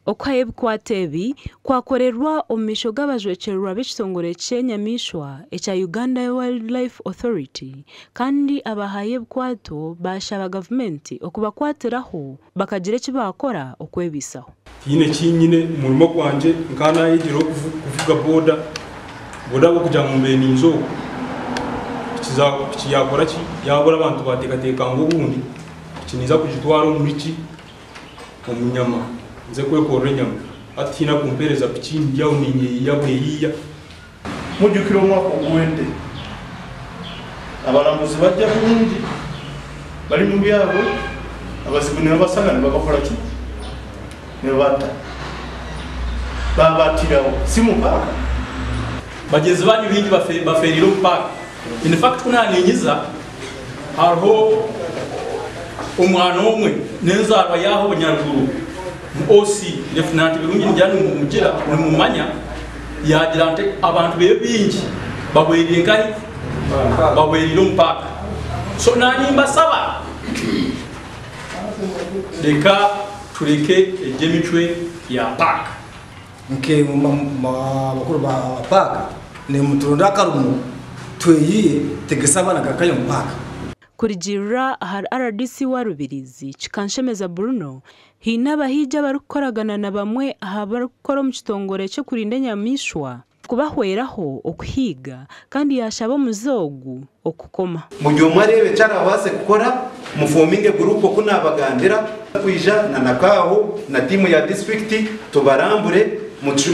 Okuhayo ebikwato ebi kwakorerwa omu maisho g'abajwekyerwa b'ekitongore ky'enyamaishwa ekya Uganda Wildlife Authority kandi abahayo ebikwato baashaba gavumenti okubakwatiraho bakagira eki baakora okwebaisaho. Tihaine eki nyine, omurimo gwangye nkaba naayegyereho kuvuga boda, boda ahabw'okugira ngu mbaire ninza okwo, piki za piki yaakora ki, yaabura abantu baateekateeka ngu obundi piki ninza kugitwara omuri ki, omu nyama nze kwekorera enyama. Hati tihaine arikumpeereza piki ndi aho ninyeyiya bweyiya. Mujjukira omwaka oguwedde abalambuzi bajja bulungi bali mu byabwe abazigu nebabasanga nebabakora ki? Nebabatta. Babatirawo si mu paaka. Bagyenzi banyu baingi bafeereire omu paaka. In fact ku naaninyiza hariho omwana omwe n'enzaarwa yaaho Bunyaruguru mu OC Lieutenant Birungi ningira nimumugira nimumumanya yaagira nti abantu beye baingi bahwereire nkahi? Bahwereire omu paaka. So naanimbasaba reka tureke egyo emicwe ya paaka. Nkaimwe bakuru ba paaka nimuturonda akarumu tweyiye tegese abaana gakayi omu paaka. Kurugiirira ahari rdc wa Rubirizi, Kikanshemeza Bruno, haine abahiigi abarikukoragana na bamwe aha barikukora omu kitongore ky'okurinda enyamaishwa kubahweraho okuhiiga kandi yaashaba omuze ogu okukoma. Buri omwe areebe eki arabaase kukora, mufominge guruupu oku naabagambira kwija na Nakaahu na tiimu ya disiturikiti tubarambure,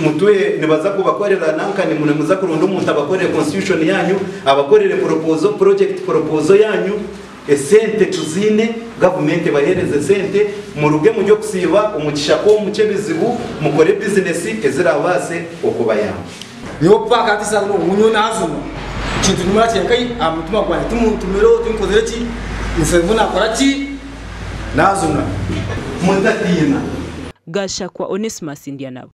mutuhe nibaza kubakorera nanka nimuza kuronda omuntu abakorere constitution yaanyu, abakorere proposal, project proposal yaanyu, esente tuziine, gavumenti ebaheereze esente, muruge muri okusiiba omu kishaka omu ky'ebizibu, mukore bizinesi eziraabaase okubayamba. Nyowe paaka hati saaha zinu ngu nyowe naazunwa ekintu nimara kyenkai aha mutima gwangye timuntumireho tinkozire ki ngu naakora ki naazunwa. Mutatiina. Gashakwa Onesmus Ndyanabo.